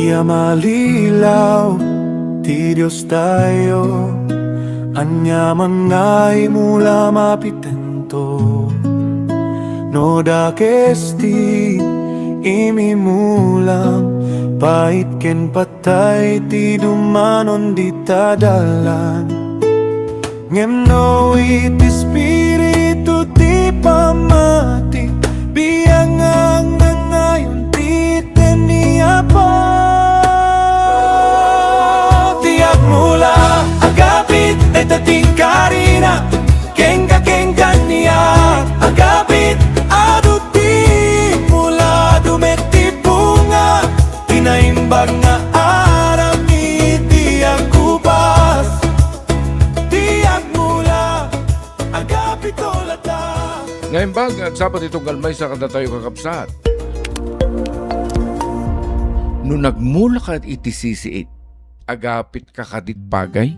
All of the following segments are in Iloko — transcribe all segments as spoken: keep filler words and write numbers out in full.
Ti a malilaw ti Diostayo, aniaman nga imula mapitento. No dakes ti imimulam, pait ken patay ti dumanon dita dalan. Ngem no iti Espiritu ti pammati, biang nga angangayon ti ten ni Apo. Ti agmula, agapit, dayta ti inkarina, kenka, ken kaniak, agapit, adu ti mula, dumet ti bunga, ti naimbag nga aramid ti agkupas. Ti agmula, agapito latta. Nga imbag, agsapa ti tunggal maysa kadatayo, kakabsat. No nagmulaka iti sisiit, agapitka kadit pagay?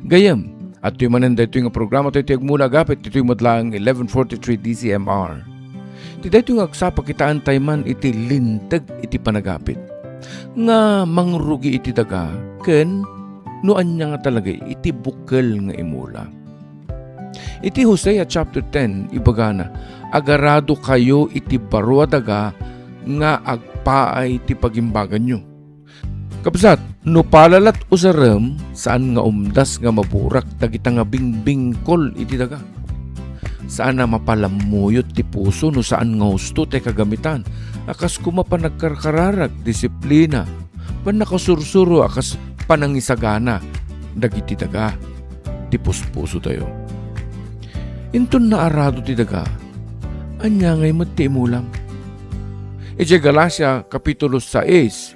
Gayyem, adtoy manen daytoy nga programa tayo ti Agmula Agapit, ditoy met laeng eleven forty-three D Z M R. Ti daytoy nga agsapa, kitaentay man iti linteg iti panagapit nga mangrugi iti daga ken no ania nga talaga iti bukel nga imula. Iti Hosea chapter ten, ibagana, "Agaradokayo iti baro a daga nga agpaay ti pagimbaganyo." Kabsat, no palalat usarem, saan nga umdas nga maburak dagita nga bingbingkol iti daga. Saan a mapalammuyot ti puso no saan nga husto ti kagamitan, a kas koma panagkarkararag, disiplina, pannakasursuro a kas panangisagana dagiti daga ti puspusotayo. Inton naarado ti daga, ania ngay met ti imulam? Idiay Galacia, Kapitulo sais,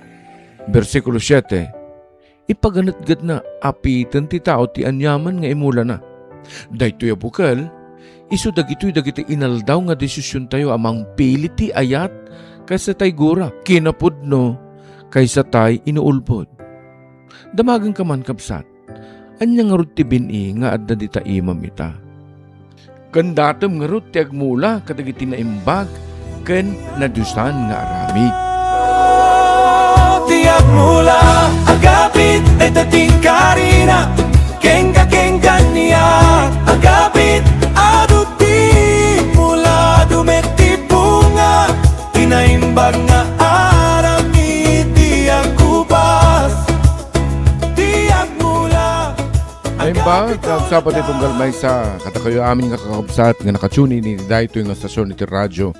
bersikulo siete, ipaganetgetna a piten ti tao ti aniaman nga imulana. Daytoy a bukel, isu dagitoy dagiti inaldaw nga desisiontayo a mangpili ti ayat kaysa tay gura, kinapudno kaysa tay inuulbod. Damagenka man, kabsat, ania ngarud ti bin-i nga adda dita imam ita? Ken datem ngarud ti agmula kadagiti naimbag ken nadiosan nga aramid. Ti agmula, agapit, dayta ti inkarina, kenka, ken kaniak, agapit, adu ti mula, dumet ti bunga, ti naimbag nga aramid ti agkupas. Ti agmula, Naimbag, agsapa ti tunggal maysa kadakayo amin nga kakabsat nga nakatune in iti daytoy nga stasyon iti radyo,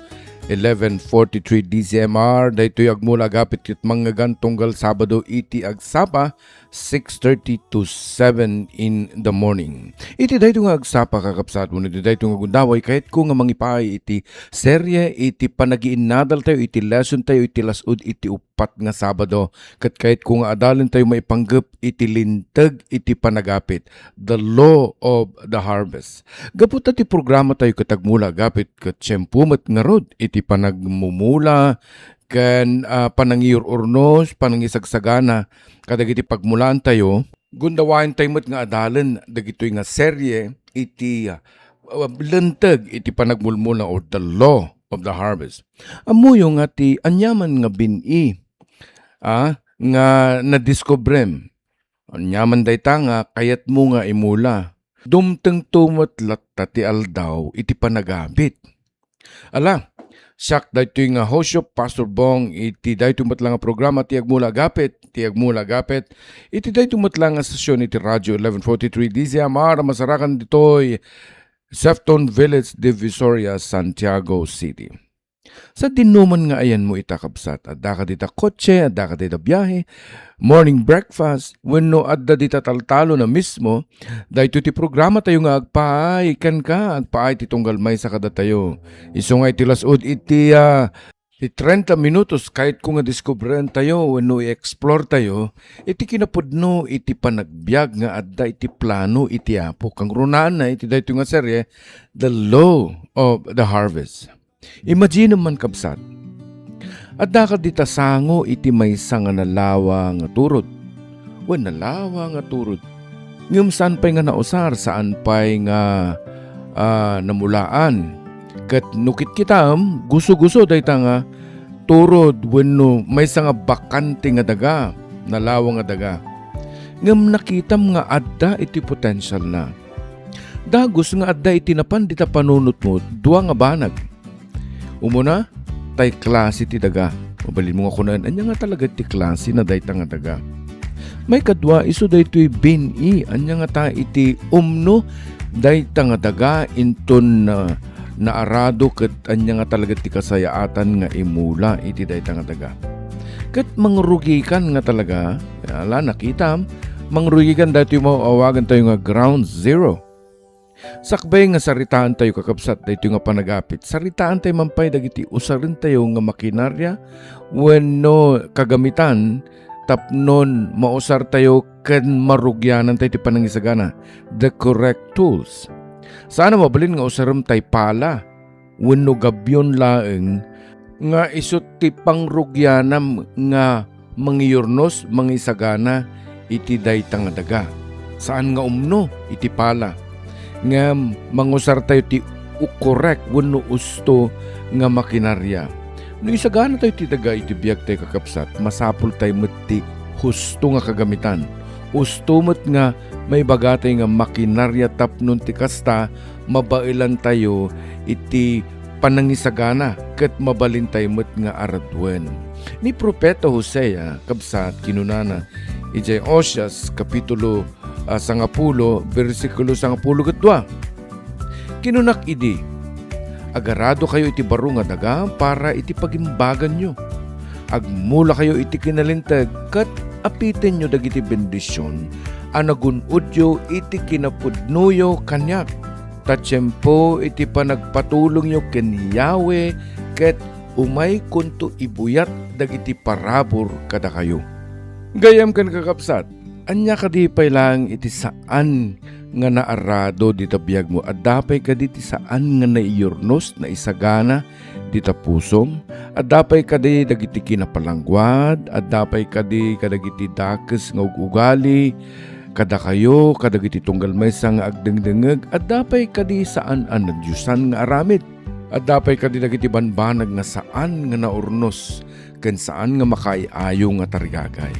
eleven forty-three D Z M R, daytoy Agmula Agapit ket mangngegana tunggal Sabado iti agsapa, six thirty to seven in the morning. Iti daytoy nga agsapa, kakabsat, wenno iti daytoy nga gundaway, kayatko nga mangipaay iti serye iti panagiinnadaltayo, iti lesson tayo, iti las-ud, iti pat nga Sabado, ket kayatko nga adalentayo maipanggep iti linteg iti panagapit, the law of the harvest. Gapu ta ti programa tayo ket agmula agapit ket tiempo met ngarud iti panagmumula ken, ah, panangiur-urnos, panangisagsagana kadagiti pagmulaan tayo. Gundawaentayo met nga adalen dagitoy nga serye iti, ah, linteg iti panagmulmula or the law of the harvest. Ammoyo nga ti aniaman nga bin-i, a, nga nadiskubrem. Aniaman dayta nga kayatmo nga imula. Dumtengto met latta ti aldaw iti panagapit. Ala, siak daytoy nga host, Pastor Bong, iti daytoy met la nga programa ti Agmula Agapit, ti Agmula Agapit, iti daytoy met la nga stasyon iti Radio eleven forty-three D Z M R, masarakan ditoy Sefton Village, Divisoria, Santiago City. Sadinoman nga ayanmo ita, kabsat, adda kadita kotse, adda kadita biahe, morning breakfast, wenno adda dita taltalon a mismo, daytoy ti programa tayo nga agpaay kenka, agpaay ti tunggal maysa kadatayo. Isu nga iti las-ud iti, ah, ti treinta minutos, kayatko nga diskubrentayo wenno i-explore tayo iti kinapudno iti panagbiag nga adda iti plano iti Apo. Kangrunaanna iti daytoy nga serye, The Law of the Harvest. Imaginem man, kabsat, adda kadita sango iti maysa nga nalawa nga turod. Wen, nalawa nga turod. Ngem saan pay nga nausar, saan pay nga, ah, namulaan. Ket no kitkitaem, guso-guso dayta nga turod wenno maysa nga bakante nga daga, nalawang nga daga. Ngem nakitam nga adda iti potensialna. Dagus nga adda iti napan dita panunotmo, dua nga banag. Umuna, tay klase ti daga. Mabalinmo nga kunaen, ania nga talaga ti klase na dayta nga daga? Maikadua, isu daytoy bin-i. Ania nga ta iti umno dayta nga daga inton, ah, naarado ket ania nga talaga ti kasayaatan nga imula iti dayta nga daga? Ket mangrugikan nga talaga, ala, nakitam, mangrugikan daytoy maawagan tayo nga ground zero. Sakbay nga saritaan tayo, kakabsat, daytoy nga panagapit, saritaan tayo man pay dagiti usaren tayo nga makinarya wenno kagamitan tapnon mausar tayo ken marugianan tayo ti panangisagana, the correct tools. Saan a mabalin nga usarem tay pala wenno gabion laeng nga isu ti pangrugianam nga mangiyurnos, mangisagana iti dayta nga daga. Saan nga umno iti pala, ngem mangusar tayo ti u-, korek wenno usto nga makinarya. No isagana tayo ti daga iti biag tayo, kakabsat, masapul tayo met ti husto nga kagamitan. Usto met nga maibaga tayo nga makinarya tapnon ti kasta, mabaelan tayo iti panangisagana ket mabalin tayo met nga araduen. Ni Profeta Hosea, kabsat, kinunana idiay Oseas, kapitulo, ah, sangapulo, bersikulo sangapulo ket dua, kinunak idi, "Agarado kayo iti baro nga daga para iti pagimbaganyo. Agmula kayo iti kinalinteg ket apitenyo dagiti bendision a nagun-odyo iti kinapudnoyo kaniak." Ta tiempo iti panagpatulongyo ken Yahweh, ket umaykonto ibuyat dagiti parabur kadakayo. Gayyem ken kakabsat, ania kadi pay laeng iti saan nga naarado dita biagmo? Adda pay kadi ti saan nga naiyurnos, naisagana dita pusom? Adda pay kadi dagiti kinapalangguad? Adda pay kadi kadagiti dakes nga ug-ugali kadakayo, kadagiti tunggal maysa nga agdengdengngeg? Adda pay kadi saan a nadiosan nga aramid? Adda pay kadi dagiti banbanag nga saan nga naurnos ken saan nga makaiayo nga tarigagay?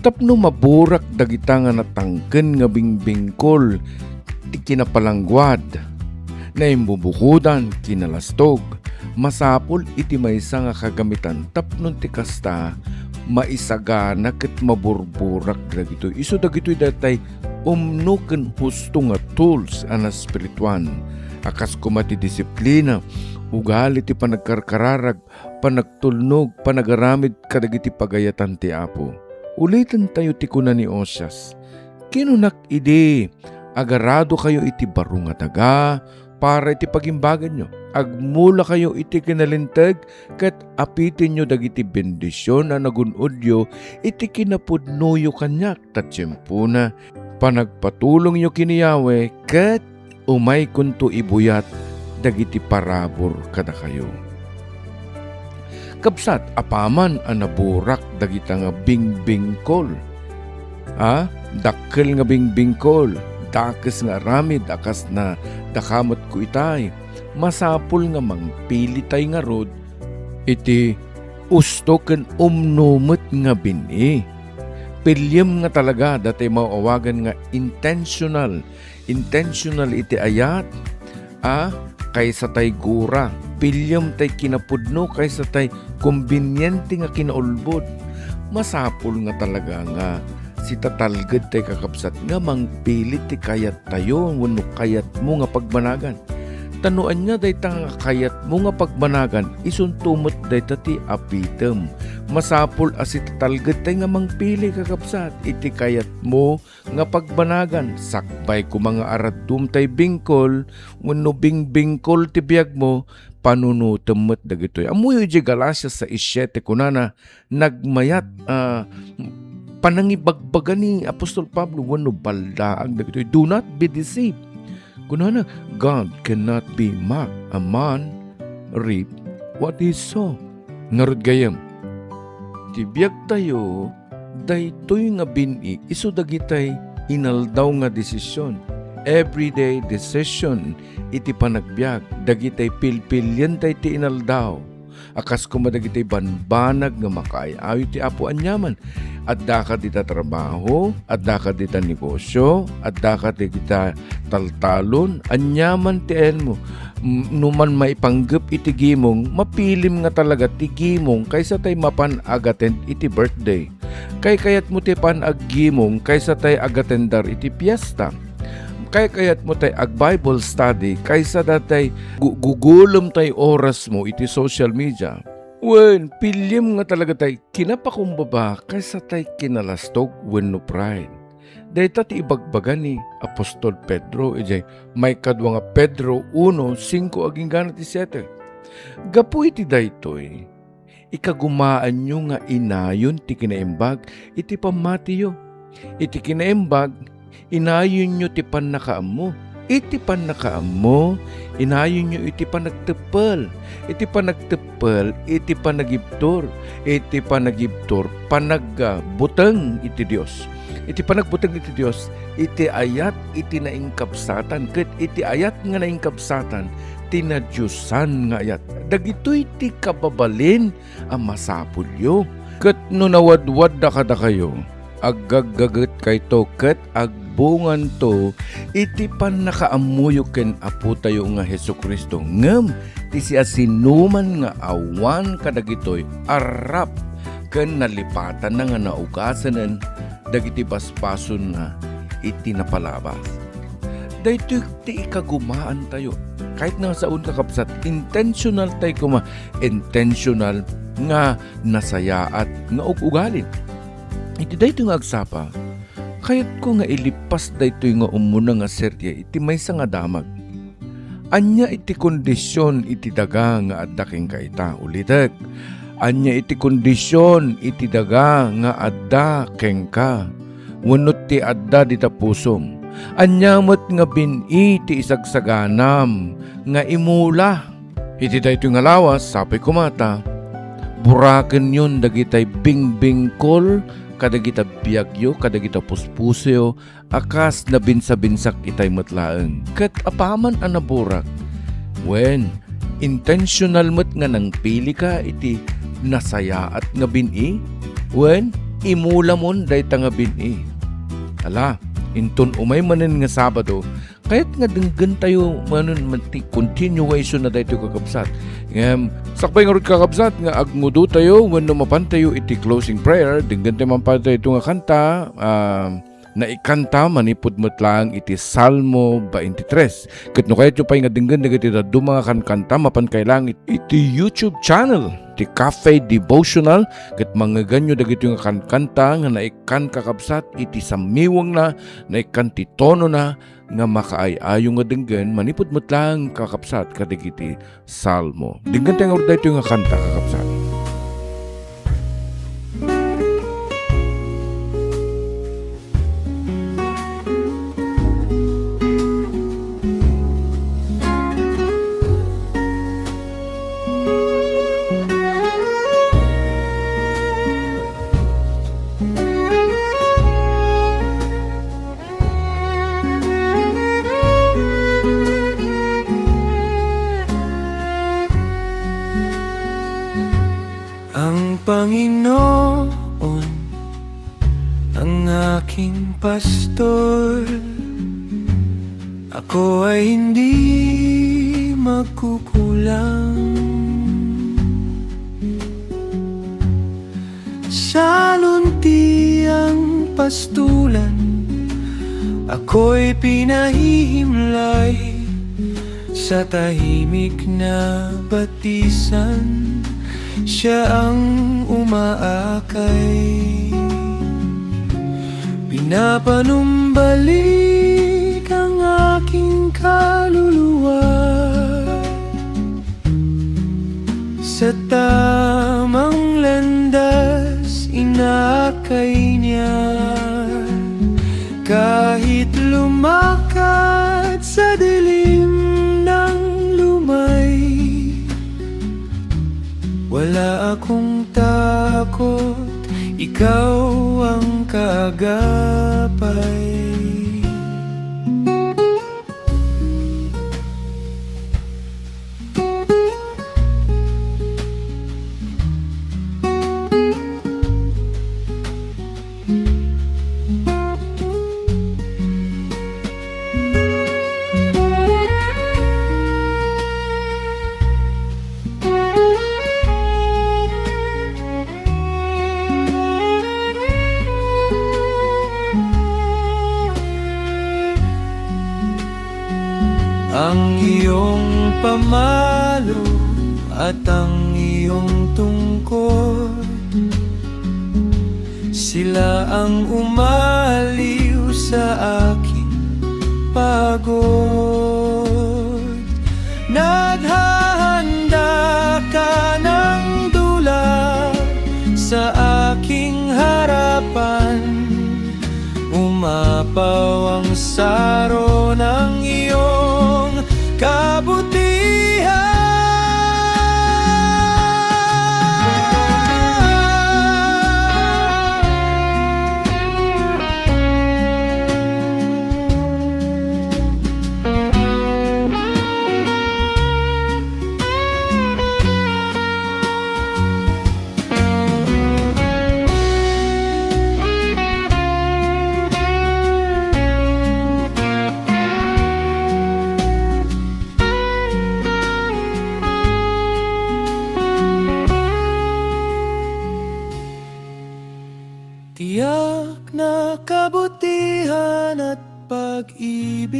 Tapno maburak dagita nga natangken nga bingbingkol ti kinapalangguad, naimbubukodan, kinalastog, masapul iti maysa nga kagamitan tapno ti kasta, maisagana ket maburburak dagitoy. Isu dagitoy datay umno ken husto nga tools a naspirituan, a kas koma ti disiplina, ugali ti panagkarkararag, panagtulnog, panagaramid kadagiti pagayatan ti Apo. Uliten tayo ti kuna ni Oseas, "Kinunak idi, agarado kayo iti baro nga daga para iti pagimbaganyo. Agmula kayo iti kinalinteg ket apitenyo dagiti bendision a nagun-odyo iti kinapudnoyo kaniak, ta tiempona, panagpatulongyo ken ni Yahweh ket umaykonto ibuyat dagiti parabur kadakayo." Kabsat, apaman a naburak dagita nga bingbingkol, a, dakkel nga bingbingkol, dakes nga aramid a kas nadakametko itay, masapul nga mangpilitay ngarud iti usto ken umno met nga bin-i. Piliem nga talaga datay maawagan nga intentional, intentional iti ayat, a, kaysa tay gura. Piliem tay kinapudno kaysa tay kombiniente nga kinaulbod. Masapul nga talaga nga sitatalged tay, kakabsat, nga mangpili ti kayattayo wenno kayatmo nga pagbanagan. Ta no ania dayta nga kayatmo nga pagbanagan, isunto met dayta ti apitem. Masapul a sitatalged tay nga mangpili, kakabsat, iti kayatmo nga pagbanagan. Sakbay koma nga araddum tay bingkol wenno bingbingkol ti biagmo, panunotem met dagitoy. Ammoyo idiay Galacia sais siete, kunana, nagmayat a panangibagbaga ni apostol Pablo wenno baldaag dagitoy. Do not be deceived. Kunana, "God cannot be mocked. A man reap what he sow." Ngarud gayyem, ti biagtayo, daytoy nga bin-i isu dagitay inaldaw nga desisyon. Everyday decision iti panagbiag, dagitay pilpilientay ti inaldaw. A kas koma dagiti banbanag nga makaay-ayo ti Apo aniaman. Addaka dita trabaho, addaka dita negosio, addaka dagita taltalon, aniaman ti ayanmo. M-, no man maipanggep iti gimong, mapilim nga talaga ti gimong kaysa tay mapan agattend iti birthday. Kaykayatmo ti pan aggimong kaysa tay agatendar iti piesta. Kaykayatmo tay ag-Bible study kaysa datay gu-, gugulem tay orasmo iti social media. Wen, piliem nga talaga tay kinapakumbaba kaysa tay kinalastog wenno pride. Dayta ti ibagbaga ni apostol Pedro idiay maikadua nga Pedro uno, singko agingga ti siete. Gapu iti daytoy, ikagumaanyo nga inayon ti kinaimbag iti pammatiyo. Iti kinaimbag, inayonyo ti pannakaammo. Iti pannakaammo, inayonyo iti panagteppel. Iti panagteppel, iti panagibtur. Iti panagibtur, panagbuteng iti Dios. Iti panagbuteng iti Dios, iti ayat iti nainkabsatan, ket iti ayat nga nainkabsatan, ti nadiosan nga ayat. Dagitoy ti kababalin a masapulyo. Ket no nawadwadda kadakayo, aggaggagetkayto ket agbunganto iti pannakaammoyo ken Apotayo nga Jesu-Cristo. Ngem ti siasinoman nga awan kadagitoy, arrap ken nalipatanna nga naugasanen dagiti basbasonna iti napalabas. Daytoy ti ikagumaantayo. Kayatna nga saon, kakabsat, intentional tay koma, intentional nga nasayaat nga ug-ugalin. Iti daytoy nga agsapa, kayatko nga ilipas daytoy nga umuna nga serye iti maysa nga damag. Ania iti kondision iti daga nga adda kenka ita? Ulitek, ania iti kondision iti daga nga adda kenka wenno ti adda dita pusom? Ania met nga bin-i ti isagsaganam nga imula? Iti daytoy nga lawas, sapay koma ta burakenyon dagitay bingbingkol kadagita biagyo, kadagita puspusoyo, a kas nabinsabinsak itay met laeng. Ket apaman a naburak, wen, intentional met nga nangpilika iti nasayaat nga bin-i, wen, imulamon dayta nga bin-i. Ala, inton umay manen nga Sabado, kayat nga denggentayo manen met ti continuation na daytoy, kakabsat. Ngem, sakbay ngarud, kakabsat, nga agngudutayo wenno mapantayo iti closing prayer, denggentayo man pay daytoy nga kanta, ah, naikanta manipud met laeng iti Salmo twenty-three. Ket no kayatyo pay nga denggen dagiti dadduma nga kankanta, mapan kay laeng it-, iti YouTube channel ti Cafe Devotional, ket mangngeganyo dagitoy nga kankanta nga naikkan, kakabsat, iti sammiwengna, naikkan ti tonona, nga makaay-ayo nga denggen manipud met laeng, kakabsat, kadagiti Salmo. Denggentayo ngarud daytoy nga kanta, kakabsat. Ang Panginoon ang aking pastor, ako ay hindi magkukulang. Sa luntiang pastulan, ako'y pinahihimlay. Sa tahimik na batisan, siya ang umaakay. Pinapanumbalik ang aking kaluluwa. Sa tamang landas inaakay niya. Kahit lumakad sa dilim ng lumay, wala akong takot, ikaw ang kaagapay. Pamalo at ang iyong tungkod, sila ang umaliw sa aking pagod. Naghahanda ka ng dula sa aking harapan. Umapaw ang saro ng iyong kabutihan. Tiyak na kabutihan at pag-ibig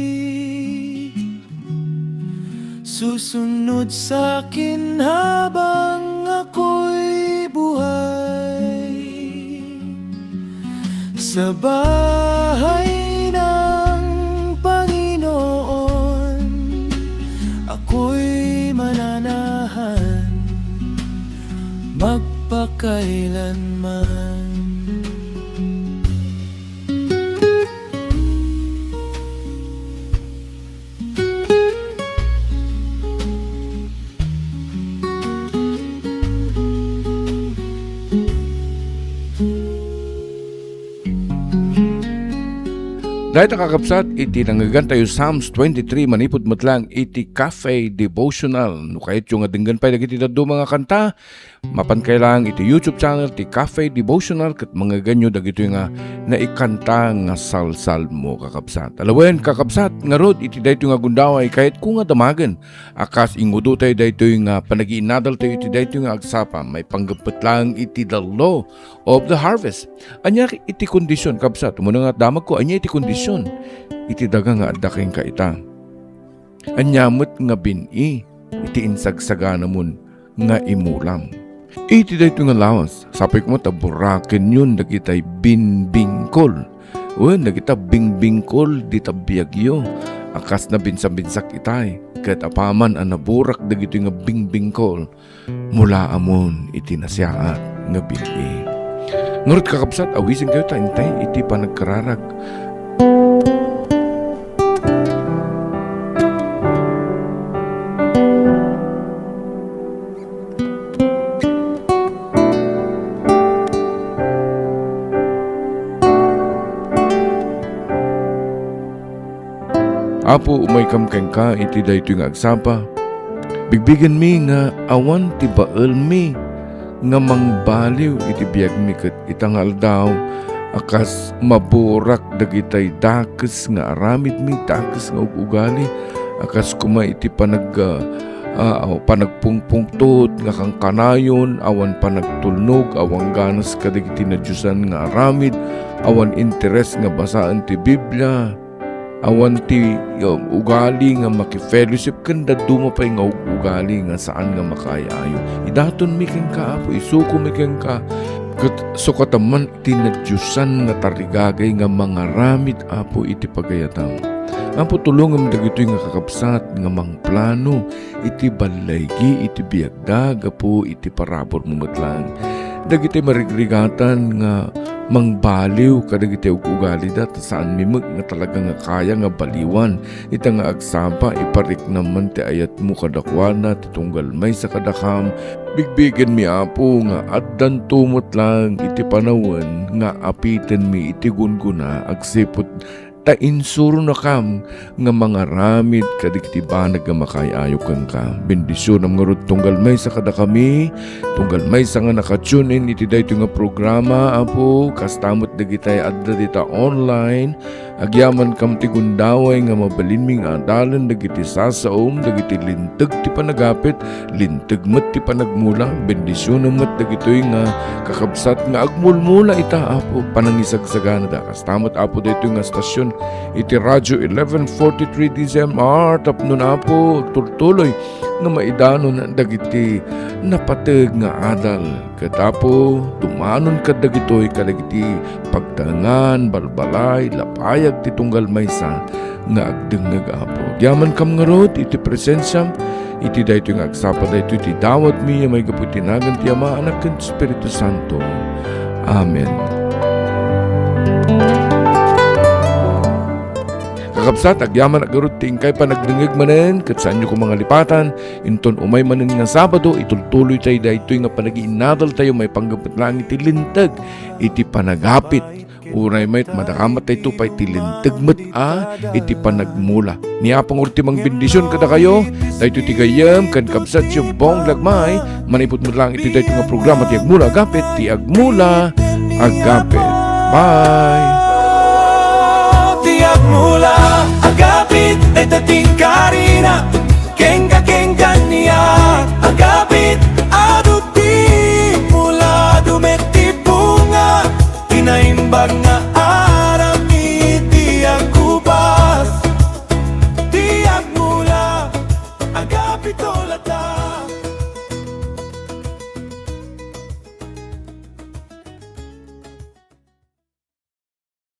susunod sa akin habang ako'y buhay. Sa bahay ng Panginoon ako'y mananahan magpakailanman. Dayta, kakabsat, iti nangngegantayo Psalms twenty-three manipud met laeng iti Cafe Devotional. No kayatyo nga denggen pay dagiti dadduma nga kanta, mapan kay laeng iti YouTube channel ti Cafe Devotional ket mangngeganyo dagitoy nga naikanta nga salsalmo, kakabsat. Alawen, kakabsat, ngarud iti daytoy nga gundaway, kayatko nga damagen a kas ingudotayo daytoy nga panagiinnadaltayo iti daytoy nga agsapa, maipanggep met laeng iti The Law of the Harvest. Ania iti kondisyon, kabsat? Umuna nga damagko, ania iti kondisyon iti daga nga adda kenka ita? Ania met nga bin-i iti insagsaganamon nga imulam? Iti daytoy nga lawas, sapay koma ta burakenyon dagitay bingbingkol. Wen, dagita bingbingkol dita biagyo a kas nabinsabinsak itay, ket apaman a naburak dagitoy nga bingbingkol, mulaamon iti nasiaat nga bin-i. Ngarud, kakabsat, awisenkayo ta intay iti panagkararag. Apo, umaykam kenka iti daytoy nga agsapa. Bigbigenmi nga awan ti baelmi nga mangbaliw iti biagmi ket ita nga aldaw a kas maburak dagitay dakes nga aramidmi, dakes nga ug-ugali, a kas koma iti panag-, ah, ah, panagpungpungtot nga kankanayon, awan panagtulnog, awan ganas kadagiti nadiosan nga aramid, awan interes nga basaen ti Biblia. Awan ti, um, ugali nga makifellowship ken dadduma pay nga ug-ugali nga saan nga makaay-ayo. Idatonmi kenka, Apo, isukomi kenka, ket sukatan man ti nadiosan nga tarigagay nga mangaramid, Apo, iti pagayatam. Apo, tulongem dagitoy nga kakabsat nga mangplano iti ballaygi iti biagda gapu iti paraburmo met laeng. Dagiti marigrigatan nga mangbaliw kadagiti ug-ugalida, ta saanmi met nga talaga nga kaya nga baliwan. Ita nga agsapa, ipariknam man ti ayatmo kadakuada, ti tunggal maysa kadakam. Bigbigenmi, Apo, nga addanto met laeng iti panawen nga apitenmi iti gunggona agsipud ta insuronakam nga mangaramid kadagiti banag nga makaay-ayo kenka. Bendisionam ngarud tunggal maysa kadakami, tunggal maysa nga naka-tune in iti daytoy nga programa, Apo, kasta met dagitay adda dita online. Agyamankam ti gundaway nga mabalinmi nga adalen dagiti sasaom, dagiti linteg ti panagapit, linteg met ti panagmula. Bendisionam met dagitoy nga kakabsat nga agmulmula ita, Apo, panangisagsaganada. Kasta met, Apo, daytoy nga stasyon iti Radio eleven forty-three D Z M R tapno, Apo, agturtuloy nga maidanon dagiti napateg nga adal. Ket, Apo, tumanon kad dagitoy kadagiti pagtaengan, balbalay, lapayag ti tunggal maysa nga agdengngeg, Apo. Agyamankam ngarud iti presensiam, iti daytoy nga agsapa daytoy ti dawatmi a maigapu iti nagan ti Ama, Anak, ken Espiritu Santo. Amen. Kakabsat, agyamanak ngarud ti inkay panagdengngeg manen, ket saanyo koma nga lipatan, inton umay manen nga Sabado, itultuloy tayo daytoy nga panagiinnadal tayo maipanggepet laeng iti linteg iti panagapit. Uray met, madakamat daytoy pay ti linteg met a iti panagmula. Ni Apo ngarud ti mangbendision kadakayo, daytoy ti gayyem ken kabsatyo Bong Lagmay, manipud met laeng iti daytoy nga programa ti Agmula Agapit, ti Agmula Agapit. Bye! Ti Agmula Agapit, dayta ti inkarina.